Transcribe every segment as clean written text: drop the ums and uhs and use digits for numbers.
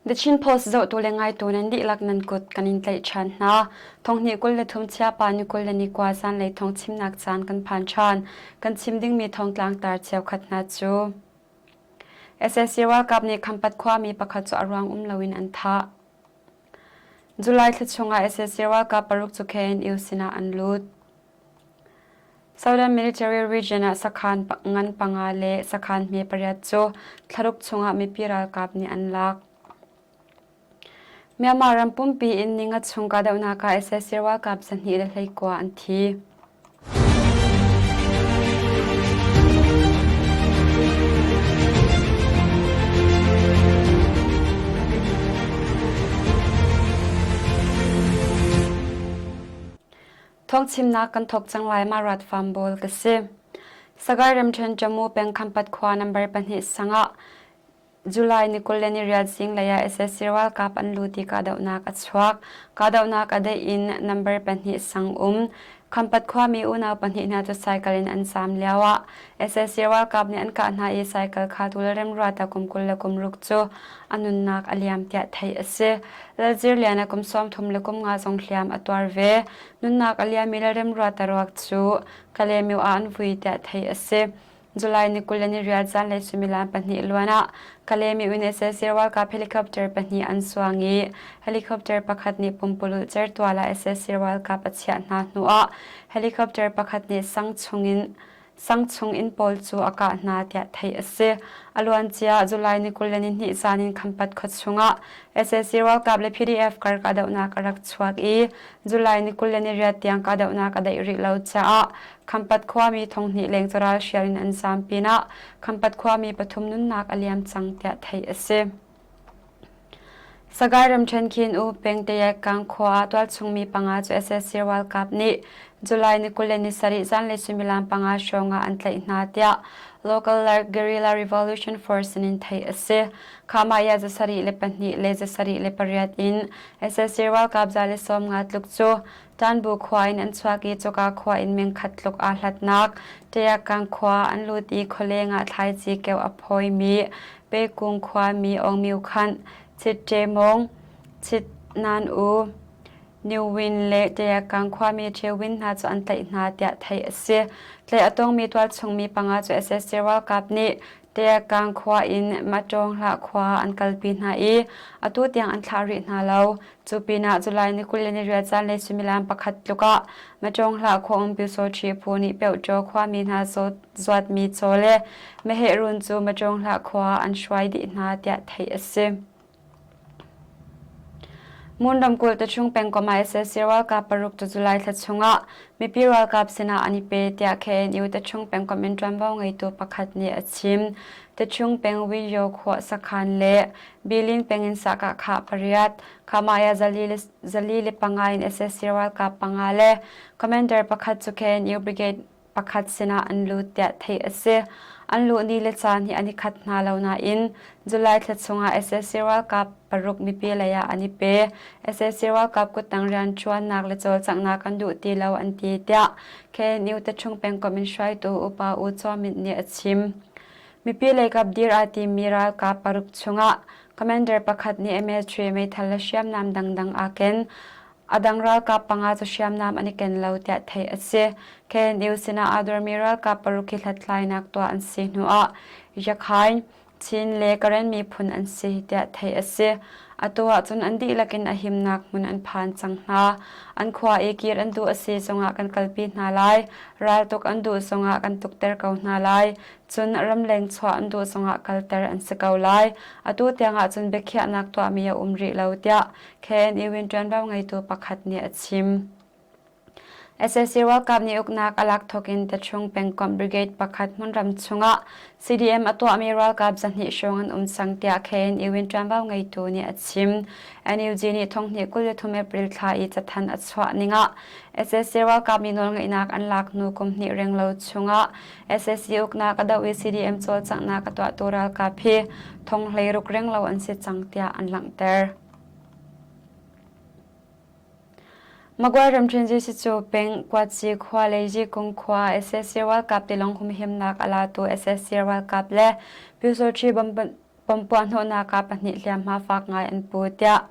The Chin Post zohtu le ngaitu nan dihlak nan kut kan in tlaih ṭhan hna. Thonghnih 23 chiapa ni 21 zanlei thawng chimnak caan kan phan ṭhan. Kan chim dingmi thawngtlang tar cheukhat hna cu SAC ralkap nih Khampat khuami pakhat cu a ruang um loin an thah. July thla chungah sac ralkap paruk cu KNU sinah an lut. Southern Military Region ah sakhan ngan panga le sakhan hme pariat cu thlaruk chungah mipi ralkap nih an lak. Myanmar ram pumpi in ninga chung kahdohnak ah sac ralkap 229 an thi. Thawngchimnak kan thawk cang lai ma rat farm bawl ka si. Sagai ramṭhen Jammu peng Khampat khua number pahnih sangah July ni 28 zinglei ah sac ralkap an lut i kahdohnak a chuak. Kahdohnak a daih in number pahnih sang um Khampat khuami unau pahnih hna cu cycle in an zaam lioah sac ralkap nih an kah hna i cycle kha Tulremruat ah kum 26 cu a nunnak a liam tiah theih a si. Lalzir Lian a kum 35 zong hliam a tuar ve. Nunnak a liammi Lalremruata ruak cu Kalaymyo ah an vui tiah theih a si. July ni 28 zanlei suimilam pahnih luan ah Kalaymyo in sac ralkap helicopter pahnih an suang i helicopter pakhat nih pumpululh certual ah sac ralkap a chiah hna hnuah helicopter pakhat nih sang chungin sang chung inn pawl cu a kah hna tiah theih a si. A luancia July ni 22 zan in Khampat khua chungah sac ralkap le PDF kar kahdohnak a rak chuak i July ni 28 tiang kahdohnak a daih rih lo caah Khampat khuami thonghnih leng cu ralhrial in an zaam pinah Khampat khuami pathum nunnak a liam cang tiah theih a si. Sagaing ramṭhen khin U Peng Tayakang khua ah tualchungmi panga cu sac ralkap nih July ni 27 zanlei suimilam panga hrawng ah an tlaih hna tiah local Guerrilla Revolution Force in theih a si. Khamaya 72 le 78 in sac ralkap 150 tluk cu Tanbu khua in an chuak i cuka khua in meng khat tluk aa hlatnak Tayakang khua an lut i khualeng ah thlaici keuh a phawimi Pekung khuami Aung Myo Khanh, Chit Ṭe Mawng, Chit Nan U, New Win le Tayakang khuami Ṭhe Win hna cu an tlaih hna tiah theih a si. Tlaih a tongmi tualchungmi panga cu sac ralkap nih Tayakang khua in Matawng-hlah khua an kalpi hna i atu tiang an thlah rih hna lo. Cu pinah July ni 28 zanlei suimilam pakhat tluk ah Matawng-hlah khua um Pyusawṭhi phu nih Pyohṭaw khuami hna zuatmi caw le meheh run cu Matawng-hlah khua ah an hruai dih hna tiah theih a si. Mon ramkulh Tachung pengkomh ah sac ralkap paruk cu July thla chungah mipi ralkap sinah an i pe tiah KNU Tachung pengkomh in ṭuanvo ngeitu pakhat nih a chim. Tachung peng Winyo khua sakhan le Bilin peng in Sakah pariat, Khamaya zali le panga in sac ralkap panga le commander pakhat cu KNU Brigade pakhat sinah an lut tiah theih a si. An luh ni le caan hi an i khat hna lo nain July thla chungah sac ralkap paruk mipi lei ah an i pe. sac ralkap kuttang rianṭuannak le cawlcanghnak an duh ti lo an ti tiah KNU Tachung pengkomh in hruaitu upa U Chaw Myint nih a chim. Mipi leikap dir aa timmi ralkap paruk chungah commander pakhat nih MH3 meithal le hriamnam dangdang aa ken. A dang ralkap panga cu hriamnam an i ken lo tiah theih a si. KNU sinah aa dormi ralkap paruk hi hlathlainak tuah an si hnuah Yakhain, Chin le Karen miphun an si tiah theih a si. Atu ahcun an dihlak in a himnak hmun an phan cang hna. An khua i kir an duh a si zongah kan kalpi hna lai. Raltuk an duh zongah kan tukter ko hna lai. Cun ramleng chuah an duh zongah kalter an si ko lai. Atu tiang ahcun biakhiahnak tuahmi a um rih lo tiah KNU in ṭuanvo ngeitu pakhat nih a chim. Sac ralkap nih uknak a lak thawk in Tachung pengkomh brigade pakhat hmunram chungah CDM a tuahmi ralkap zahnih hrawng an um cang tiah KNU in ṭuanvo ngeitu nih a chim. NUG nih thonghnih 23 April thla i cathanh a chuah ning ah sac ralkap nih nawlngeihnak an lak hnu kum hnih renglo chungah sac uknak a doh i CDM cawlcanghnak a tuahtu ralkap hi thong 16 renglo an si cang tiah an langhter. Magway ramṭhen Jesuh peng Kuatsi khua le Zikung khua sac ralkap tilawng humhimnak a latu sac ralkap le Pyusawṭhi Bomb puahhnawhnak ah pahnih hliamhma fak ngai an pu tiah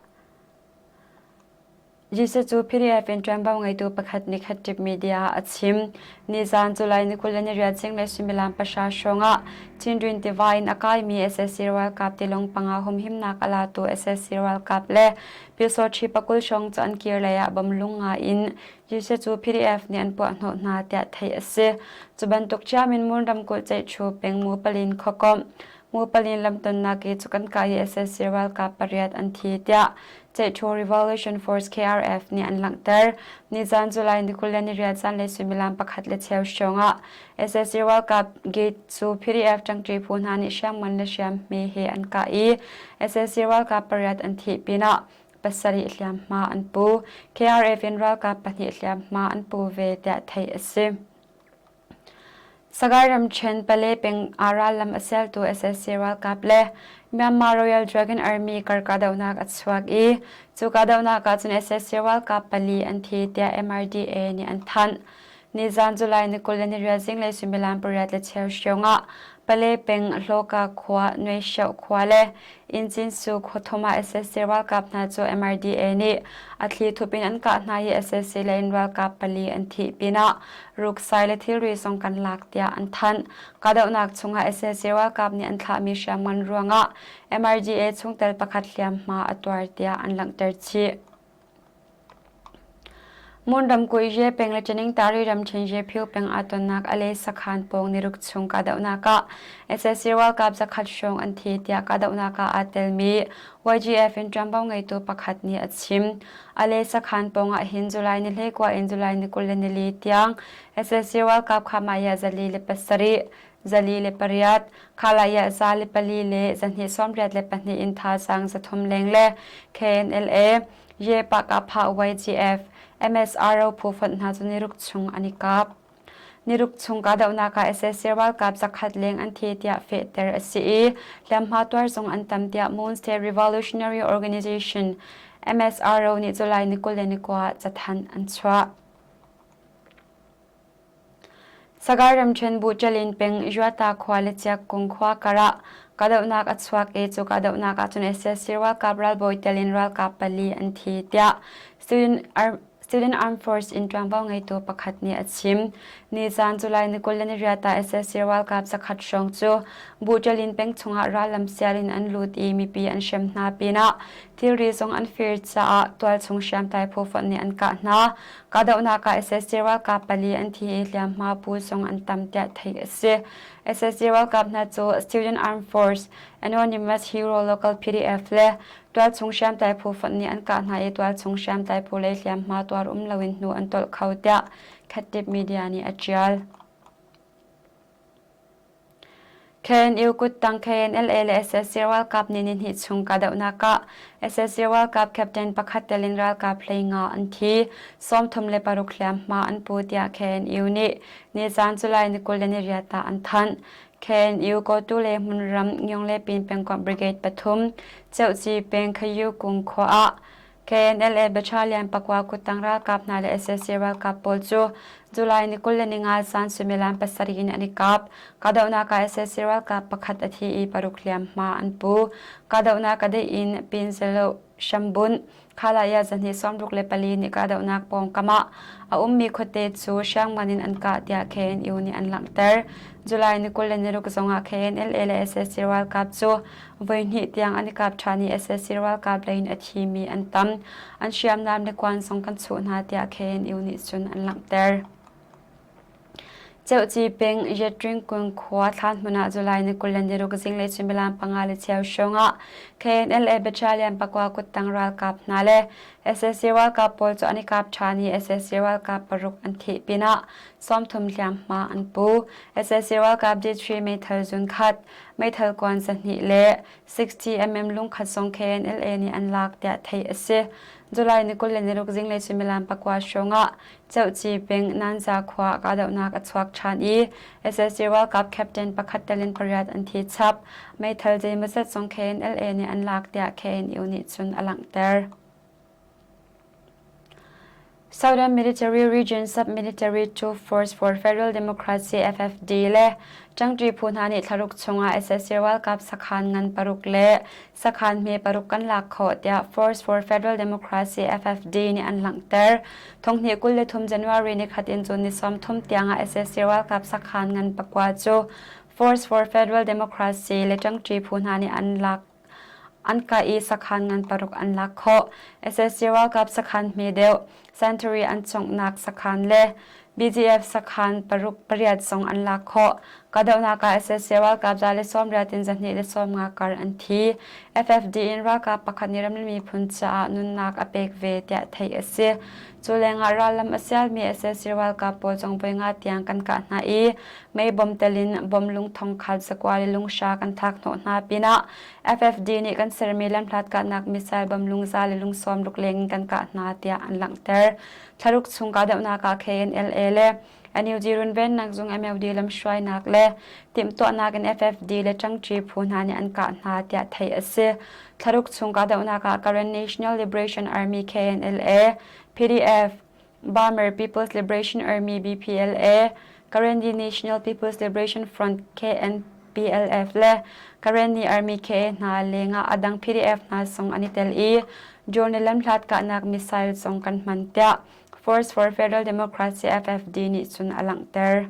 Jesuh cu PDF in ṭuanvo ngeitu pakhat nih khattip media ah a chim. Nizan July ni 28 zinglei suimilam pahra hrawngah Chindwin tiva in a kaimi sac ralkap tilawng panga humhimnak a latu sac ralkap le Pyusawṭhi pakul hrawng cu an kir lei ah bom lung nga in Jesuh cu PDF nih an puahhnawh hna tiah theih a si. Cu bantuk ṭhiam in Mon ramkulh Ceihṭhu peng Mupalin khuakomh Mupalin lamtonnak i cu kan kah i sac ralkap pariat an thi tiah Ceihṭhu Revolution Force KRF nih an langhter. Nizan July ni 28 zanlei suimilam pakhat le cheu hrawngah sac ralkap gate cu PDF ṭangṭi phu hna nih hriamngan le hriamhme he an kah i sac ralkap pariat an thih pinah pasarih hliamhma an pu. KRF in ralkap pahnih hliamhma an pu ve tiah theih a si. Sagaing ramṭhen Pale peng ah rallam a sialtu sac ralkap le Myanmar Royal Dragon Army kar kahdohnak a chuak i cu kahdohnak ah cun sac ralkap pali an thi tiah MRDA nih an thanh. Nizan July ni 28 zinglei suimilam pariat le cheu hrawng ah Pale peng Hlawka khua, Nuaihsioh khua le Incinsu khuathum ah sac ralkap hna cu MRDA nih a thli thup in an kah hna i sac lei in ralkap pali an thih pinah ruksai le thilri zong kan lak tiah an thanh. Kahdohnak chungah sac ralkap nih an thlahmi hriamngan ruangah MRDA chungtel pakhat hliamhma a tuar tiah an langhter chih. Mon ramkulh Ye peng le Ṭaningtari ramṭhen Ye Phyo peng aa tonnak Ale sakhan pawng niruk chung kahdohnak ah sac ralkap zakhat hrawng an thi tiah kahdohnak ah aa telmi YGF in ṭuanvo ngeitu pakhat nih a chim. Ale sakhan pawng ah hin July ni 19 in July ni 24 tiang sac ralkap khamaya 407, 408, khalaya 4 le 282 in thazaang 300 leng le KNLA Ye Pakapha YGF, MSRO phu fonh hna cu niruk chung an i kap. Niruk chung kahdohnak ah sac ralkap zakhat leng an thi tiah fehter a si i hliamhma tuar zong an tam tiah Moon State Revolutionary Organization MSRO nih July ni 29 ah cathanh an chuah. Sagaing ramṭhen Buṭalin peng Yuata khua le Chiakkung khua karah kahdohnak a chuak i cu kahdohnak ah cun sac ralkap ralbawi tel in ralkap pali an thi tiah Student Armed Force in ṭuanvo ngeitu pakhat nih a chim. Nizaan July ni 28 ah sac ralkap zakhat hrawng cu Buṭalin peng chungah rallam sial in an lut i mipi an hrem hna pinah thilri zong an fir caah tualchung hriamtlai phu fonh nih an kah hna. Kahdohnak ah sac ralkap pali an thi i hliamhma pu zong an tam tiah theih a si. Sac ralkap hna cu Student Armed Force, Anonymous Hero Local PDF le tualchung hriamtlai phu fonh nih an kah hna i tualchung hriamtlai phu lei hliamhma tuar um loin hnu an tolh kho tiah Khattip Media nih a ṭial. KNU kuttang KNLA le sac ralkap nih nihnih chung kahdohnak ah sac ralkap captain pakhat tel in ralkap 15 an thi, 36 hliamhma an pu tiah KNU nih nizan July ni 28 ah an thanh. KNU Kotu le hmunram Ngyonglepin pengkomh Brigade pathum Ceuhci peng Khayu Kung khua ah KNLA Battalion pakua kuttang ralkap hna le sac ralkap pawl cu July ni 25 zan suimilam pasarih in an i kap. Kahdohnak ah sac ralkap pakhat a thi i paruk hliamhma an pu. Kahdohnak a dih in Pinzelo hrambunh Khalaya zahnih 64 nih kahdohnak pawngkam ah a ummi khuate cu hriamngan in an kah tiah KNU nih an langhter. July ni 26 zongah KNLA le sac ralkap cu Voihnih tiang an i kap ṭhan i sac ralkap lei in a thimi an tam. An hriamnam le kuan zong kan chuh hna tiah KNU nih cun an langhter. Ceuci peng Yetringkung khua thlanhmun ah July ni 26 zinglei suimilam panga le cheu hrawng ah KNLA Battalion pakua kuttang ralkap hna le sac ralkap pawl cu an i kap ṭhan i sac ralkap paruk an thih pinah 30 hliamhma an pu. sac ralkap D3 meithal zun khat meithal kuan zahnih le 60 mm lungkhat zong KNLA nih an lak tiah theih a si. July ni 26 zinglei suimilam pakua hrawngah Ceuhci peng Nanza khua kahdohnak a chuak ṭhan i sac ralkap captain pakhat tel in pariat an thi chap. Meithal zeimawzat zong KNLA nih an lak tiah KNU nih cun a langhter. Southern Military Region Sub-Military Two Force for Federal Democracy FFD le ṭangṭi phu hna nih thlaruk chungah sac ralkap sakhan ngan paruk le sakhan hme paruk kan lak khawh tiah Force for Federal Democracy FFD nih an langhter. Thonghnih 23 January nikhat in cun ni 30 tiangah sac ralkap sakhan ngan pakua cu Force for Federal Democracy le ṭangṭi phu hna nih an lak An kah i sakhan ngan paruk an lak khawh. Sac ralkap sakhan hme deuh, Sentary an conghnak sakhan le BGF sakhan paruk pariat zong an lak khawh. Kahdohnak ah sac ralkap 180 in 250 kar an thi. FFD in ralkap pakhat nih ramri miphun caah nunnak a pek ve tiah theih a si. Cu lengah rallam a sialmi sac ralkap pawl zong voi nga tiang kan kah hna i mei bom tel in bom lung thongkhat zakua le lungsa kan thlak hnawh hna pinah FFD nih kan sermi lamhlat kahnak missile bom lungza le lungsawm ruk leng in kan kah hna tiah an langhter. Thlaruk chung kahdohnak ah KNLA le NUG runvennak zung MLD lamhruainak le timhtuahnak in FFD le ṭangṭi phu hna nih an kah hna tiah theih a si. Thlaruk chung kahdohnak ah Karen National Liberation Army KNLA, PDF, Burma People's Liberation Army BPLA, Karenni National People's Liberation Front KNPLF le Karenni Army KA hna lengah a dang PDF hna zong an i tel i drone le lamhlat kahnak missile zong kan hman tiah Force for Federal Democracy FFD nih cun a langhter.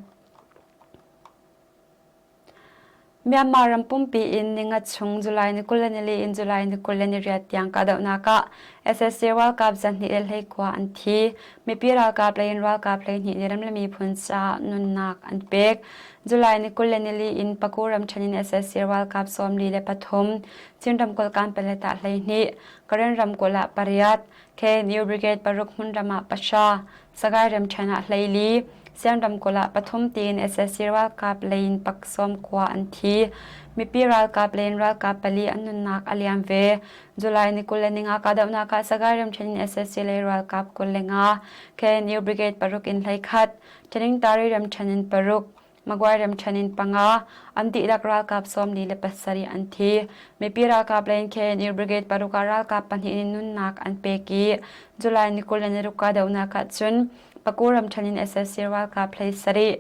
Myanmar ram pumpi in ninga chung July ni 24 in July ni 28 tiang kahdohnak ah sac ralkap 221 an thi. Mipi ralkap lei in ralkap 12 nih ram le miphun caah nunnak an pek. July ni 24 in Paku ramṭhen in sac ralkap 43, Chin ramkulh Kanpalet ah 12, Karen ramkulh ah pariat, KNU Brigade paruk hmunram ah pahra, Sagaing ramṭhen ah 14, Sian ramkulh ah pathum tiin sac ralkap lei in paksawm khua an thi. Mipi ralkap lei in ralkap pali an nunnak a liam ve. July ni 25 kahdohnak ah Sagaing ramṭhen in sac lei ralkap 25, KNU Brigade paruk in 11, Taningtari ramṭhen in paruk, Magway ramṭhen in panga, an dihlak ralkap 47 an thi. Mipi ralkap lei in KNU Brigade paruk ah ralkap pahnih in nunnak an pek i July ni 26 kahdohnak ah cun Paku ramṭhen in sac ralkap 17,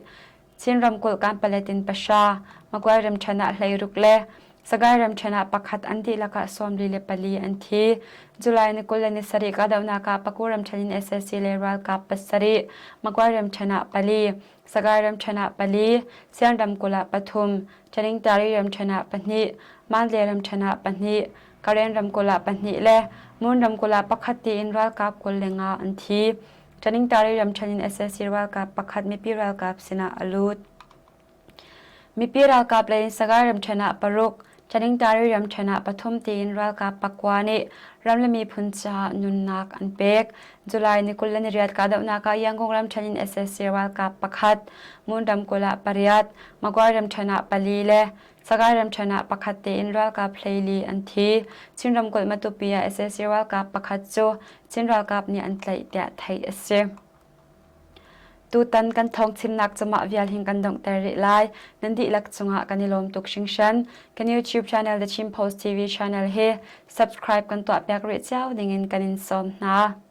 Chin ramkulh Kanpalet in pahra, Magway ramṭhen ah 16 le Sagaing ramṭhen ah pakhat an dihlak ah 44 an thi. July ni 27 kahdohnak ah Paku ramṭhen in sac le ralkap pasarih, Magway ramṭhen ah pali, Sagaing ramṭhen ah pali, Sian ramkulh ah pathum, Taningtari ramṭhen ah pahnih, Mandalay ramṭhen ah pahnih, Karen ramkulh ah pahnih le Mon ramkulh ah pakhat tiin ralkap 25 an thi. Taningtari ramṭhen in sac ralkap pakhat mipi ralkap sinah a lut. Mipi ralkap lei in Sagaing ramṭhen ah paruk, Taningtari ramṭhen ah pathum tiin ralkap pakua nih ram le miphun caah nunnak an pek. July ni 28 kahdohnak ah Yangon ramṭhen in sac ralkap pakhat, Mon ramkulh ah pariat, Magway ramṭhen ah pali le Sagaing ramṭhen ah pakhat tiin ralkap 14 an thi. Chin ramkulh Matupi ah sac ralkap pakhat cu Chin ralkap nih an tlaih tiah theih a si. Tutan kan thawngchimnak cu mah vial hin kan donghter rih lai. Nan dihlak cungah kan i lawm tuk hringhran. Kan YouTube channel The Chin Post TV channel hi subscribe kan tuahpiak rih cio dingin kan in sawm hna.